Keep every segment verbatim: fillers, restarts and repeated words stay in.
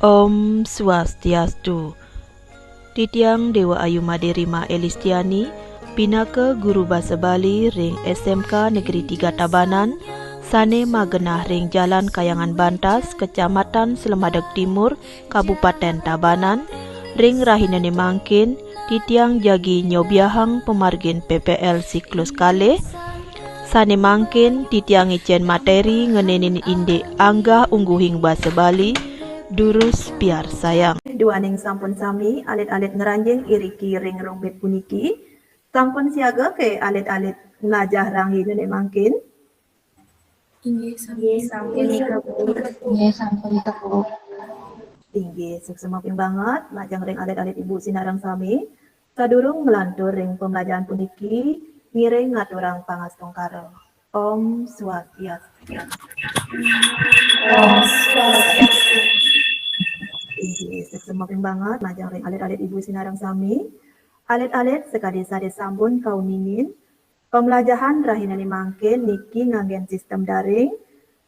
Om Swastiastu. Titiang Dewa Ayu Made Rima Elistiani, pinaka guru basa Bali ring S M K Negeri Tiga Tabanan, sane magenah ring Jalan Kayangan Bantas, Kecamatan Slemadeg Timur, Kabupaten Tabanan, ring rahinane mangkin, titiang jagi nyobiahang pamargin P P L siklus kalih, sane mangkin titiang ngicen materi ngenenin indik anggah ungguhing basa Bali, durus piarsayang. Duaning sampun sami alit-alit ngranjing iriki ring rumit puniki, sampun siaga ke alit-alit mlajah rahinane mangkin? Inggih, sampun. Inggih, sampun nika, Bu. Inggih, sampun nika, Bu. Inggih, suksma ping banget, majeng ring alit-alit Ibu sinareng sami. Sadurung nglantur ring pembelajaran puniki, ngiring ngaturang pangastungkara. Om Swastiastu. Om Swastiastu. Inggih, suksma ping banget, majeng ring alit-alit Ibu sinareng sami. Alit-alit sakadi sane sampun kauningin, pemlajahan rahinane mangkin niki nganggen sistem daring,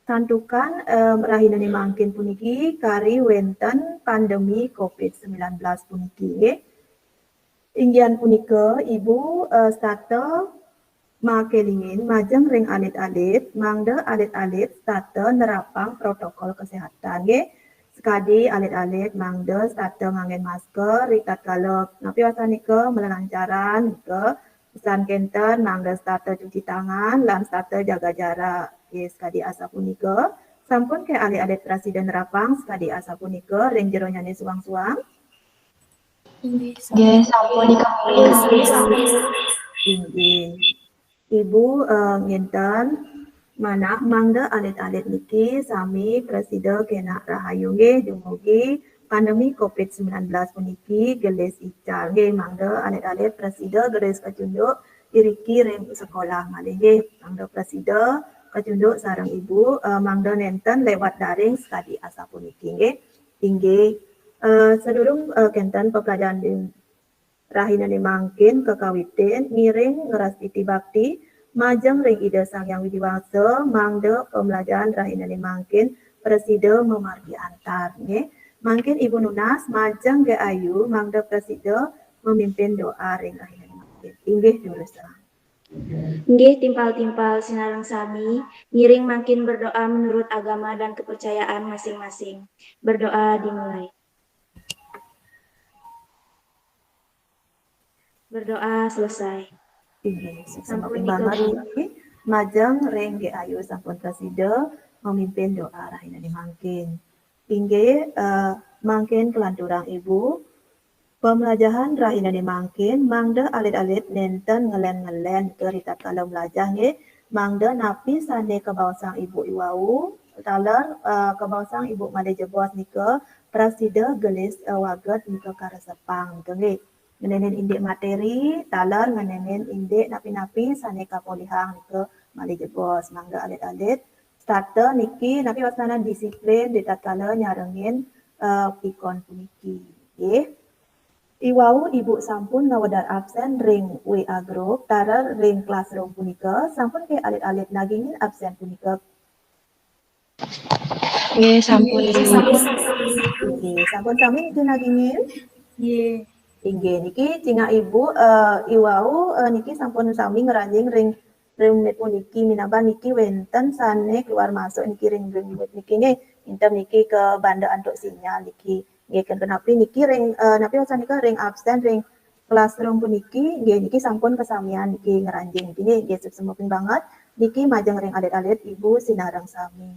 santukan, em, rahinane mangkin puniki kari wenten pandemi covid sembilan belas puniki, nggih. Inggihan punika, Ibu, eh, setata makelingin majeng ring alit-alit, mangda alit-alit setata nerapang protokol kesehatan, nggih. Sekadi alit-alit mangda setata nganggen masker, ritatkala napi wastanika malelancaran, nika pesan kenten mangda setata cuci tangan, lan setata jaga jarak. Nggih, sekadi asapunika. Sampun ke alit-alit prasida nerapang sekadi asapunika ring jeronyane suang-suang? Inggih, sampun nika, Bu. Inggih. Ibu, eh, ngenten, manah mangda alit-alit niki sami prasida kenak rahayu nggih dumugi pandemi covid sembilan belas puniki gelis ical nggih, mangda alit-alit prasida gelis kacunduk iriki ring sekolah malih nggih, mangda prasida kacunduk sareng Ibu, eh, mangda nenten lewat daring sekadi asapuniki nggih. Inggih, eh, sadurung, eh, kenten pepelajaran rahinane mangkin kakawitin, ngiring ngrastiti bakti majeng ring Ida Sang Hyang Widi Wasa, mangda pembelajaran rahinane mangkin prasida mamargi antar, nggih. Mangkin Ibu nunas majeng Gék Ayu, mangda prasida mamimpin doa ring rahinane mangkin. Inggih, durusang. Nggih, timpal-timpal sinareng sami, ngiring mangkin berdoa menurut agama dan kepercayaan masing-masing. Berdoa dimulai. Berdoa selesai. Inggih, suksma banget niki. Majeng ring Gék Ayu sampun prasida mamimpin doa rahinane mangkin. Inggih, eh, mangkin kalanturang Ibu. Pamlajahan rahinane mangkin, mangda alit-alit nenten ngelen-ngelen nika ritatkala mlajah nggih, mangda napi sane kabaosang Ibu iwau, taler, eh, kabaosang Ibu malih jebos nika prasida gelis, eh, waged nika karesepang nika nggih. Ngenenin indik materi, taler ngenenin indik napi-napi sane kapolihang nika malih jebos, mangda alit-alit setata niki napi wastanan disiplin ritatkala nyarengin, eh, pikon puniki. Nggih. Iwau Ibu sampun ngawedar absen ring W A group, taler ring classroom punika, sampun ke alit-alit nagingin absen punika? Nggih, sampun. Nggih, sampun sami niki nagingin? Nggih. Inggih, niki cingak Ibu, eh, iwau, eh, niki sampun sami ngranjing ring ring unit puniki, minaba niki wenten sane keluar masuk niki ring, ring unit niki nggih. Intem niki kabanda antuk sinyal niki. Nggih, ken kenapi niki ring, eh, napi wastanika ring absen ring classroom puniki, nggih niki sampun kasamian niki ngranjing niki nggih, nggih suksma ping banget. Niki majeng ring alit-alit Ibu sinareng sami.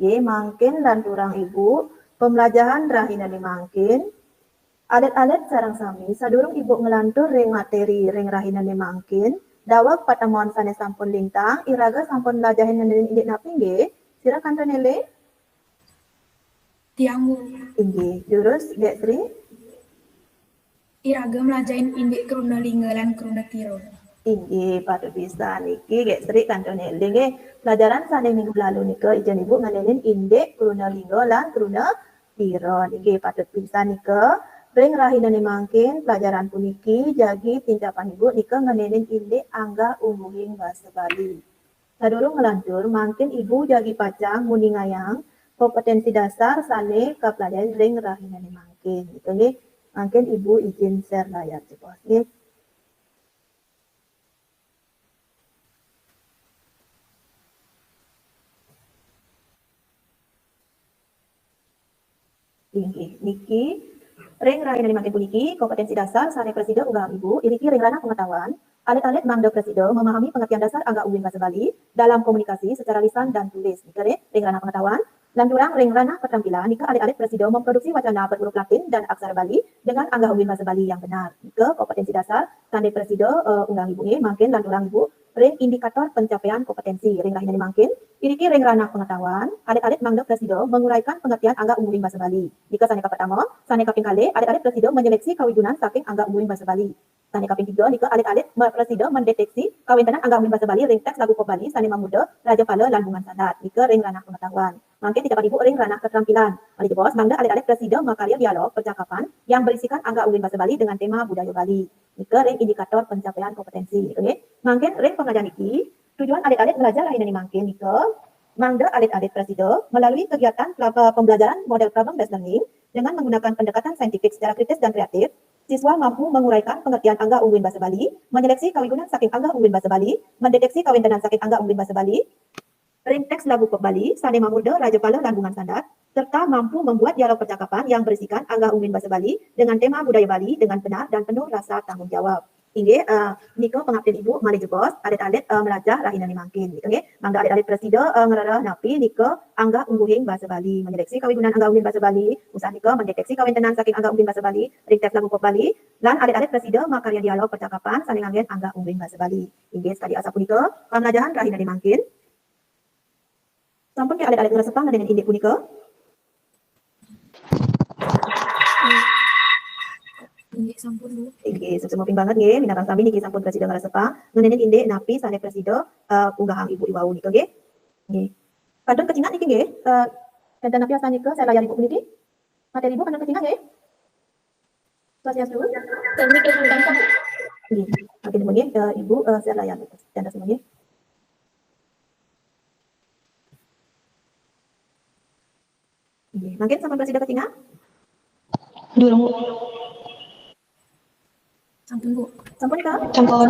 Nggih, mangkin lanturang Ibu, pemlajahan rahinane mangkin, alit-alit sareng sami, sadurung Ibu nglantur ring materi ring rahinane mangkin, daweg patemon sane sampun lintang, iraga sampun mlajahin ngenenin indik napi nggih? Sira kantun eling? Tiang, Bu. Inggih, durus, Gék Sri? Iraga mlajahin indik kruna lingga lan kruna tira. Inggih, patut pisan niki, Gék Sri kantun eling nggih. Pelajaran sane minggu lalu nika, ijen Ibu ngenenin indik kruna lingga lan kruna tira. Inggih, patut pisan nika. Ring rahinane mangkin, pelajaran puniki jagi tincapan Ibu nika ngenenin indik anggah ungguhing basa Bali. Sadurung nglantur, mangkin Ibu jagi pacang nguningayang kompetensi dasar sane kapelajahin ring rahinane mangkin. Gitu nggih. Mangkin Ibu izin share layar jebos nggih. Inggih, niki ring rahinane mangkin puniki kompetensi dasar sane prasida unggahang Ibu, iriki ring ranah pengetahuan, alit-alit mangda prasida memahami pengertian dasar anggah ungguhing basa Bali dalam komunikasi secara lisan dan tulis. Niki ring, ring ranah pengetahuan, lanturang ring ranah keterampilan, nika alit-alit prasida memproduksi wacana berhuruf Latin dan aksara Bali dengan anggah ungguhing basa Bali yang benar. Nika kompetensi dasar sane prasida, eh, unggahang Ibu nggih, mangkin lanturang Ibu ring indikator pencapaian kompetensi ring rahinane mangkin, iriki ring ranah pengetahuan, alit-alit mangda prasida menguraikan pengertian anggah ungguhing basa Bali. Nika sane kapertama, sane kaping kalih, alit-alit prasida menyeleksi kawigunan saking anggah ungguhing basa Bali. Sane kaping tiga, nika alit-alit ma-, prasida mendeteksi kawentenan anggah ungguhing basa Bali ring teks lagu pop Bali sane mamurda Rajapala lan Bungan Sandat. Nika ring ranah pengetahuan. Mangkin titiang Ibu ring ranah keterampilan. Malih jebos, mangda alit-alit prasida makarya dialog percakapan yang berisikan anggah ungguhing basa Bali dengan tema budaya Bali. Nika ring indikator pencapaian kompetensi. Gitu nggih. Mangkin ring pembelajaran niki, tujuan alit-alit belajar rahinane mangkin nika, mangda alit-alit prasida melalui kegiatan pela-, eh, pembelajaran model problem based learning dengan menggunakan pendekatan saintifik secara kritis dan kreatif, siswa mampu menguraikan pengertian anggah ungguhing basa Bali, menyeleksi kawigunan saking anggah ungguhing basa Bali, mendeteksi kawentenan saking anggah ungguhing basa Bali ring teks lagu pop Bali sane mamurda Rajapala lan Bungan Sandat, serta mampu membuat dialog percakapan yang berisikan anggah ungguhing basa Bali dengan tema budaya Bali dengan benar dan penuh rasa tanggung jawab. Inggih, eh, nika pangaptin Ibu malih jebos, alit-alit, eh, melajah rahinane mangkin, gitu nggih. Mangda alit-alit prasida, eh, ngrereh napi nika anggah ungguhing basa Bali, menyeleksi kawigunan anggah ungguhing basa Bali, usan nika mendeteksi kawentenan saking anggah ungguhing basa Bali ring teks lagu pop Bali, lan alit-alit prasida makarya dialog percakapan sane nganggen anggah ungguhing basa Bali. Inggih, sakadi asapunika pamelajahan rahinane mangkin. Sampun nggih alit-alit ngresepang ngenenin indik punika? Inggih, sampun, Bu. Inggih, suksma ping banget nggih, minab sami niki sampun prasida ngresepang ngenenin indik napi sane prasida, eh, unggahang Ibu iwau nika nggih. Nggih. Kantun kacingak niki nggih, eh, kenten napi wastan nika, share layar Ibu puniki. Materi Ibu kantun kacingak nggih. Swastiastu. Kami kacingak, Bu. Nggih. Mangkin nggih, eh, Ibu, eh, share layar. Kenten semuanya. Nggih, mangkin sampun prasida kacingak? Durung, Bu. Sampun, Bu. Sampun, Kak? Sampun.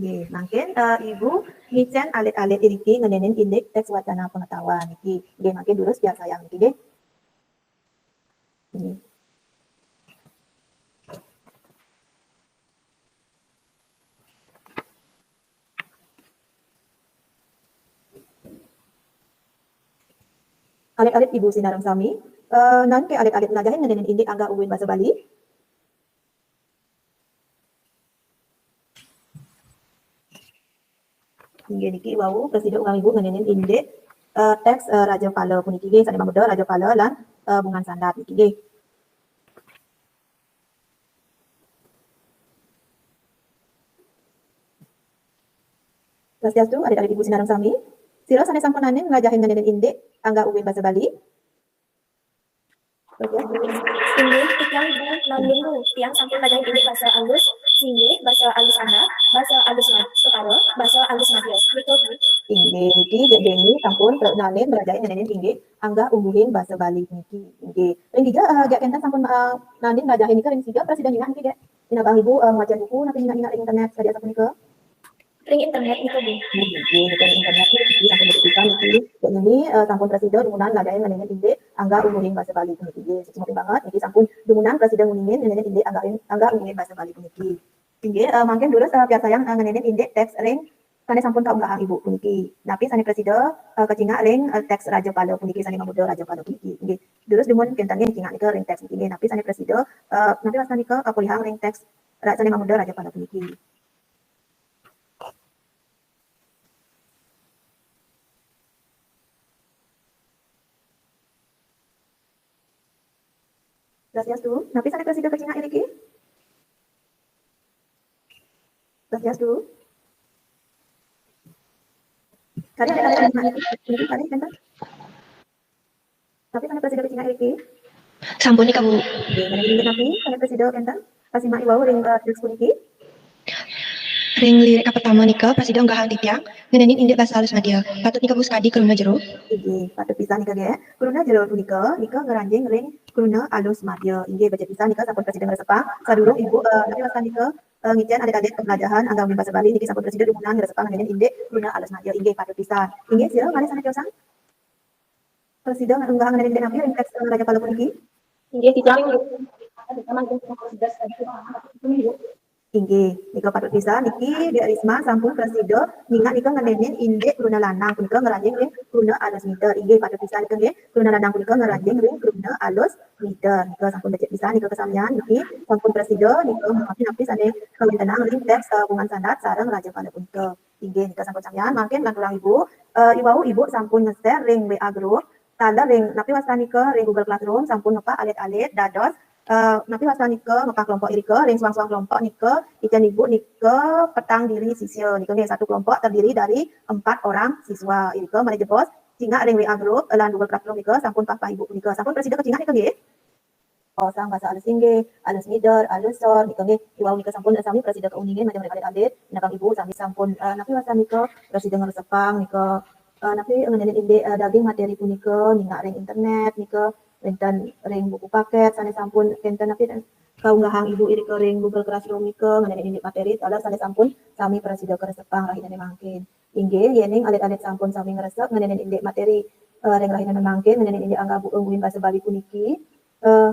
Nggih, mangkin, eh, Ibu ngicen alit-alit iriki ngenenin indik teks wacana pengetahuan niki. Nggih, mangkin durus piarsayang niki, nggih. Nggih. Alit-alit Ibu sinareng sami, eh, napi alit-alit melajahin ngenenin indik anggah ungguhing basa Bali? Inggih niki wau prasida unggahang Ibu ngenenin indik, eh, teks, eh, Rajapala puniki nggih, sane mamurda Rajapala lan, eh, Bungan Sandat niki nggih. Swastiastu, alit-alit Ibu sinareng sami. Sira sane sampun naenin mlajahin ngenenin indik anggah ungguhing basa Bali? Swastiastu. Inggih, titiang Ibu Nandin, Bu. Tiang sampun mlajahin indik basa alus, singgih, basa alus anak, basa alus ma-, sukara, basa alus madya. Betul, Bu? Inggih, niki Dek Deni sampun naenin mlajahin ngenenin indik anggah ungguhing basa Bali niki. Inggih. Ring dija, eh, Dek Kenten sampun, eh, naenin mlajahin nika ring dija, prasida nyingak niki, Dek? Minab Ibu, eh, ngwacen buku, napi nyingak-nyingak ring internet, sakadi asapunika? Ring internet nika, Bu. Nggih, nggih, ring internet niki sampun dibuka niki. Dek Nini, eh, sampun prasida dumunan mlajahin ngenenin indik anggah ungguhing basa Bali puniki. Nggih, suksma banget niki sampun dumunan prasida nguningin ngenenin indik anggah, anggah ungguhing basa Bali puniki. Inggih, eh, mangkin durus, eh, piarsayang, eh, ngenenin indik teks ring sane sampun kaunggahang Ibu puniki. Napi sane prasida, eh, kacingak ring, eh, teks Rajapala puniki sane mamurda Rajapala puniki. Inggih. Durus dumun kenten nggih nyingak nika ring teks niki nggih. Napi sane prasida, eh, napi wastan nika kapolihang ring teks ra-, sane mamurda Rajapala puniki. Swastiastu. Napi sane prasida kacingak iriki? Swastiastu. Kadi ada, ada, ada, ada, ada, ada, ada. Napi sane prasida kacingak iriki? Sampun nika, Bu. Nggih, ngenenin indik napi sane prasida kenten kasimak iwau ring, eh, teks puniki? Ring lirik kapertama nika, prasida ngunggahang titiang ngenenin indik basa alus madya. Patut nika Bu Sukadi kruna jero. Inggih, patut pisan nika nggih. Kruna jero punika, nika ngranjing ring kruna alus madya. Inggih, becik pisan nika sampun prasida ngresepang. Sadurung Ibu, eh, napi wastan nika, eh, ngicen alit-alit pembelajaran angga ungguhin basa Bali niki sampun prasida dumunan ngresepang ngenenin indik kruna alus madya. Inggih, patut pisan. Inggih, sira malih sane tiosan. Prasida ngunggahang ngenenin indik napi ring teks, eh, Raja Pala puniki? Inggih, titiang. Inggih, nika patut pisan niki Dek Risma sampun prasida nyingak nika ngenenin indik kruna lanang punika ngranjing ring kruna alus mider. Inggih, patut pisan nika nggih, kruna lanang punika ngranjing ring kruna alus mider. Nika sampun becik pisan nika kasamian niki sampun prasida nika mengkapi napi sane kawéntenan ring teks, eh, Bungan Sandat sareng Raja Pala punika. Inggih, nika sampun samian, mangkin lanturang Ibu, eh, iwau Ibu sampun nge-share ring W A group, taler ring napi wastan nika ring Google Classroom sampun ngepah alit-alit dados, eh, napi wastan nika ngepah kelompok irika ring suang-suang kelompok nika icen Ibu nika petang diri sisya nika nggih, satu kelompok terdiri dari empat orang siswa. Irika malih jebos cingak ring W A group lan Google Classroom nika sampun pah-pah Ibu punika. Sampun prasida kacingak nika nggih? Osang basa alus inggih, alus mider, alus sor nika nggih. Iwau nika sampun sami prasida kauningin majeng ring alit-alit, pinaka Ibu sami sampun, eh, napi wastan nika prasida ngresepang nika, eh, napi ngenenin indik, eh, daging materi punika, nyingak ring internet nika, wenten ring buku paket sane sampun kenten napi kaunggahang Ibu irika ring Google Classroom nika, ngenenin indik materi taler sane sampun sami prasida karesepang rahinane mangkin. Inggih, yening alit-alit sampun sami ngresep ngenenin indik materi, eh, ring rahinane mangkin, ngenenin indik angga ungguhin basa Bali puniki, eh,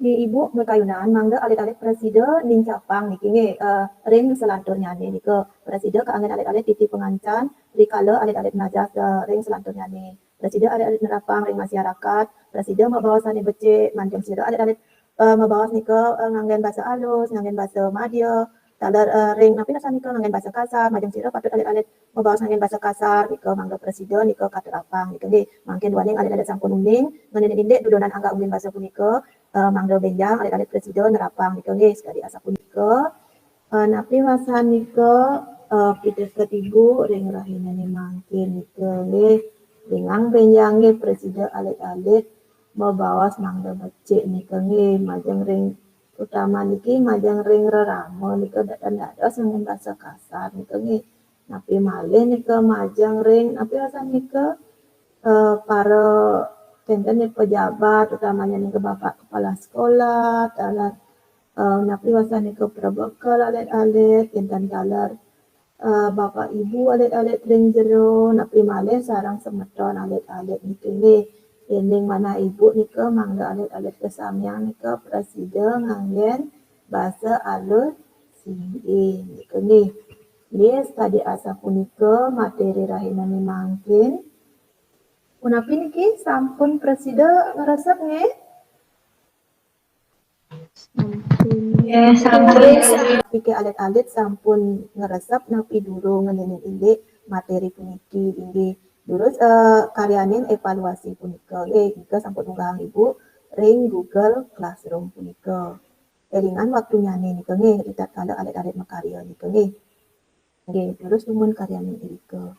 Ibu makayunan mangda alit-alit prasida nincapang niki nggih, eh, ring selanturnyane nika. Prasida kaanggen alit-alit titi pangancan rikala alit-alit mlajah, eh, ring selanturnyane. Prasida alit-alit nerapang ring masyarakat, prasida mabaos sane becik, majeng sira alit-alit, eh, mabaos nika, eh, nganggen basa alus, nganggen basa madya, taler, eh, ring napi wastan nika nganggen basa kasar, majeng sira patut alit-alit mabaos nganggen basa kasar nika mangda prasida nika katerapang nika nggih. Mangkin duaning alit-alit sampun uning ngenenin indik dudonan angga ungguhin basa punika, eh, mangda benjang alit-alit prasida nerapang nika nggih. Sakadi asapunika, eh, napi wastan nika, eh, piteket Ibu ring rahinane mangkin nika nggih. Ringang benjang nggih prasida alit-alit mabaos mangda becik nika nggih, majeng ring utama niki majeng ring rerama nika datan dados nganggen basa kasar nika nggih. Napi malih nika majeng ring napi wastan nika, eh, para kenten nika pejabat, utamanya nika Bapak Kepala Sekolah, taler, eh, napi wastan nika prabekel alit-alit, kenten taler, eh, Bapak Ibu alit-alit ring jero, napi malih sareng semeton alit-alit nika nggih. Yening manah Ibu nika mangda alit-alit kasamian nika prasida nganggen basa alus inggih nika nggih. Nggih, sakadi asapunika materi rahinane mangkin. Punapi niki sampun prasida ngresep nggih? Nggih, sampun. Niki alit-alit sampun ngresep napi durung ngenenin indik materi puniki inggih. Durus, eh, karyanin evaluasi punika nggih, nika sampun unggahang Ibu ring Google Classroom punika. Elingan waktunyane nika nggih, ritatkala alit-alit makarya nika nggih. Nggih, durus dumun karyanin irika.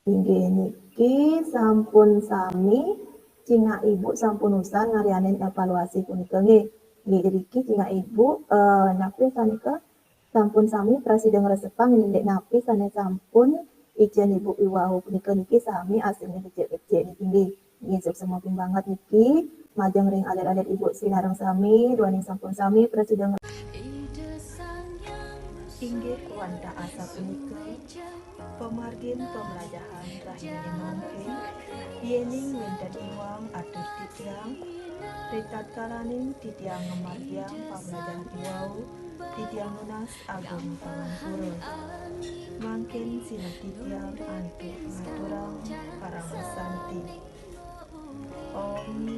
Inggih niki sampun sami, cingak Ibu sampun usan ngaryanin evaluasi punika nggih. Nggih, iriki cingak Ibu, eh, napi sanika sampun sami prasida ngresepang indik napi sane sampun icen Ibu iwau punika niki sami asline becik-becik niki nggih. Nggih, suksma banget niki majeng ring alit-alit Ibu sinareng sami, duaning sampun sami prasida ngre- Inggih wantah asapunika pamargin pamlajahan rahinane mangkin, yening wenten iwang atur titiang, ritatkalaning titiang ngamargiang pamlajahan iwau, titiang nunas agung pangampura. Mangkin sineb titiang antuk ngaturang paramasanti. Om